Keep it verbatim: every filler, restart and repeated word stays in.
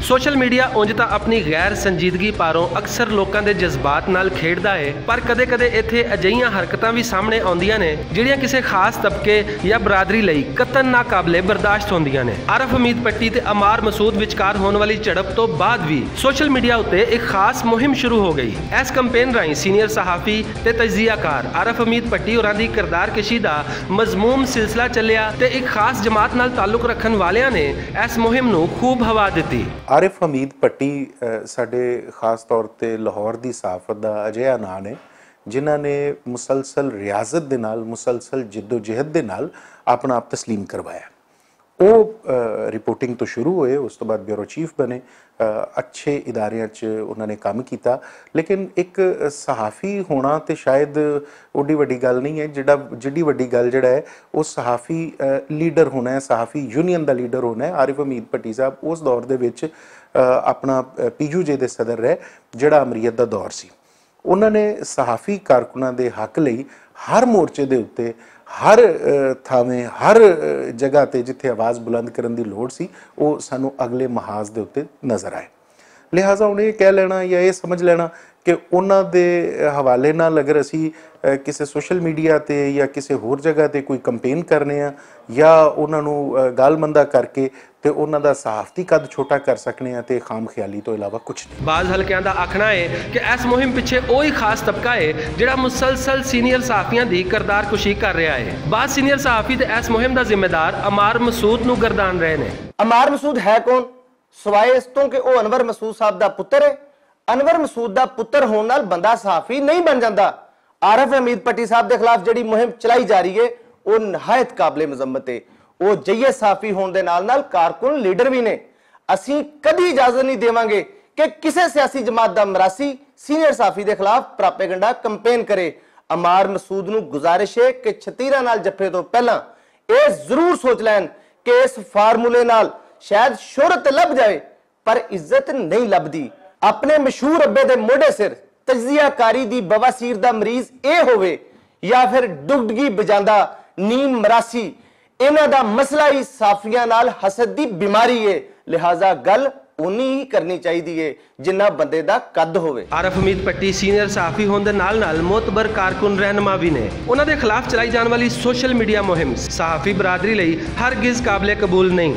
سوشل میڈیا اونج تاں اپنی غیر سنجیدگی پاروں اکثر لوکاں دے جذبات نال کھیڈدا ہے، پر کدے کدے ایتھے اجہیاں حرکتاں وی سامنے آندیاں نیں جیہڑیاں کسے خاص طبقے یا برادری لئی قطعا ناقابل برداشت ہوندیاں نیں۔ عارف حمید پٹی تے عمار مسعود وچکار ہون والی جھڑپ توں بعد وی سوشل میڈیا اتے اک خاص مہم شروع ہو گئی۔ ایس کمپین رائیں سینئر صحافی تے تجزیہ کار عارف حمید پٹی اوراں دی کردار کشی دا مذموم سلسلہ چلیا تے اک خاص جماعت نال تعلق رکھن والیاں نے ایس مہم نوں خوب ہوا دتی۔ عارف حمید پٹی ساڈے خاص طور تے لاہور دی صحافت دا اجہا ناں نے جنہاں نے مسلسل ریاضت دے نال مسلسل جدوجہد دے نال اپنا آپ تسلیم کروایا۔ او رپورٹنگ توں شروع ہوئے، اس توں بعد بیورو چیف بنے۔ اچھے اداریاں چ انہاں نے کم کیتا، لیکن اک صحافی ہونا تے شاید اوڈی وڈی گل نہیں ہے۔ جڈی وڈی گل جڑا ہے، او صحافی لیڈر ہونا ہے، صحافی یونین دا لیڈر ہونا ہے۔ عارف حمید پٹی صاحب اس دور دے وچ اپنا پی یو جے دے صدر رہے، جڑا امریت دا دور سی۔ انہاں نے صحافی کارکناں دے حق لئی ہر مورچے دے اتے، ہر تھاویں، ہر جگہ تے جتھے آواز بلند کرن دی لوڑ سی، او سانوں اگلے محاذ دے اتے نظر آئے۔ لہذا انہاں اے کہہ لینا یا اے سمجھ لینا کہ انہاں دے حوالے نال اگر اسی کسے سوشل میڈیا تے یا کسے ہور جگہ تے کوئی کمپین کرنے آں یا انہاں نوں گالمندہ کر کے تے انہاں دا صحافتی قد چھوٹا کر سکنے آں تے خام خیالی توں علاوہ کچھ نہیں۔ بعض حلقیاں دا آکھنا ہے کہ ایس مہم پچھے اوہی خاص طبقہ ہے جڑا مسلسل سینئر صحافیاں دی کردار کشی کر رہیا ہے۔ بعض سینئر صحافی تے ایس مہم دا ذمہ دار عمار مسعود نوں گردان رہے نے۔ عمار مسعود ہے کون؟ سوائے اس توں کہ او انور مسعود صاحب دا پتر ہے۔ انور مسعود دا پتر ہون نال بندہ صحافی نہیں بن جاندا۔ عارف حمید پٹی صاحب دے خلاف جڑی مہم چلائی جا رہی ہے، او نہایت قابل مذمت ہے۔ او جئیے صحافی ہون دے نال نال کارکن لیڈر وی نے۔ اسیں کدی اجازت نہیں دیواں گے کہ کسے سیاسی جماعت دا مراسی سینئر صحافی دے خلاف پراپیگنڈا کمپین کرے۔ عمار مسعود نوں گزارش ہے کہ چھتیراں نال جپھے توں پہلاں اے ضرور سوچ لین کہ اس فارمولے نال شاید شہرت لب جائے، پر عزت نہیں لبدی۔ اپنے مشہور ابے دے موڈے سر تجزیہ کاری دی بواسیر دا مریض اے ہووے یا پھر ڈگڈگی بجاندا نیم مراسی، انہاں دا مسئلہ ہی صحافیاں نال حسد دی بیماری اے۔ لہذا گل اونی ہی کرنی چاہیدی اے جنہاں بندے دا قد ہووے۔ عارف حمید پٹی سینئر صحافی ہون دے نال نال معتبر کارکن رہنما وی نے۔ انہاں دے خلاف چلائی جان والی سوشل میڈیا مہم صحافی برادری لئی ہرگز قابل قبول نہیں۔